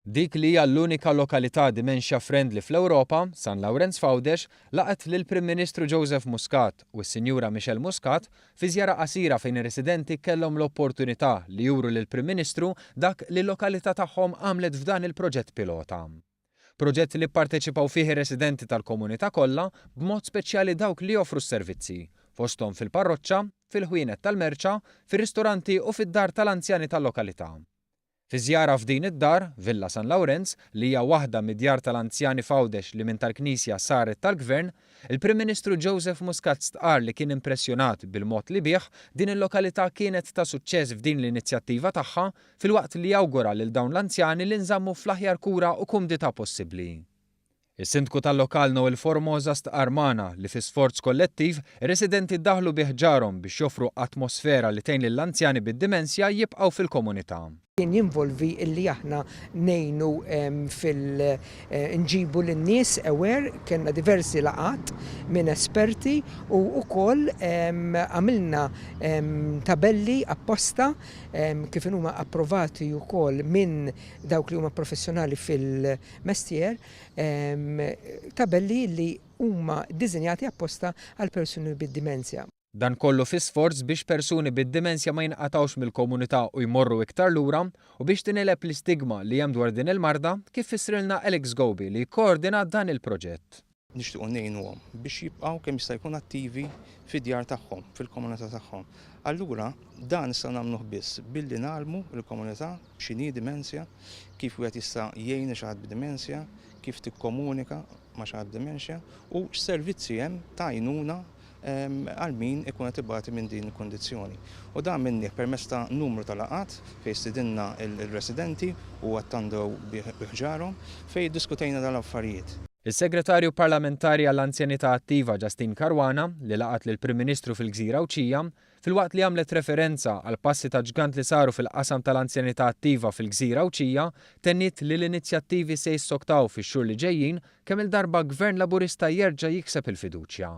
Dik li hija l-unika lokalità dementia friendly fl-Ewropa, San Lawrenz f'Għawdex, laqgħet lill-Prim Ministru Joseph Muscat u s-Sinjura Michelle Muscat fi żjara qasira fejn ir-residenti kellhom l-opportunità li juru lill-Prim Ministru dak li l-lokalità tagħhom għamlet f'dan il-proġett pilota. Proġett li pparteċipaw fih ir-residenti tal-komunità kollha, b'mod speċjali dawk li joffru s-servizzi, fosthom fil-parroċċa, fil-ħwienet tal-merċa, fir-ristoranti u fid-dar tal-anzjani tal-lokalità. Fi żjara f'din id-dar, Villa San Lawrenz, li hija waħda mid-djar tal-anzjani f'Għawdex li minn tal-Knisja saret tal-Gvern, il-Prim Ministru Joseph Muscat stqarr li kien impressjonat bil-mod li bih din il-lokalità kienet ta' suċċess f'din l-inizjattiva tagħha filwaqt li awgura lil dawn l-anzjani li nżammu fl-aħjar kura u kumdità possibbli. Is-Sindku tal-lokal Noel Formosa stqarr magħna li fi sforz kollettiv, ir-residenti daħlu bi ħġarhom biex joffru atmosfera li tgħin lill-anzjani bid-dimensja jibqgħu fil-komunità. Kien jinvolvi illi aħna ngħinu fil nġibu lin-nies aware, kellna diversi laqgħat minn esperti u wkoll għamilna tabelli apposta kif inhuma approvati wkoll minn dawk li huma professjonali fil mestier, tabelli li huma ddisinjati apposta għal persuni bid-dimensja. Dan kollu fi sforz biex persuni bid-dimensja ma jinqatgħux mill-komunità u jmorru iktar lura u biex tingħeleb l-istigma li hemm dwar din il-marda, kif fissrilna Alex Gobi li jikkoordina dan il-proġett. Nixtiequ ngħinuhom biex jibqgħu kemm jista' jkun attivi fid-djar tagħhom, fil-komunità tagħhom. Allura dan nistgħu nagħmluh biss billi ngħallmu lill-komunità x'inhi dimensja, kif wieħed jista' jgħin lil xi ħadd b'dimensja, kif tikkomunika ma' xi ħadd b'dimensja u x'servizzi hemm ta' għajnuna għal min ikun qed ibati minn din il-kundizzjoni. U dan għamilnieh permezz ta' numru ta' laqgħat fejn stidinna l-residenti u attendew bi ħġarhom fejn iddiskutejna dawn l-affarijiet. Is-Segretarju Parlamentari għall-Anzjanità Attiva Justyne Caruana, li laqgħet lill-Prim Ministru fil-Gżira Għawdxija, filwaqt li għamlet referenza għall-passi ta' ġgant li saru fil-qasam tal-anzjanità attiva fil-Gżira Għawdxija, tenniet li l-inizjattivi se jissoktaw fix-xhur li ġejjin kemm-il darba Gvern Laburista jerġa' jikseb il-fiduċja.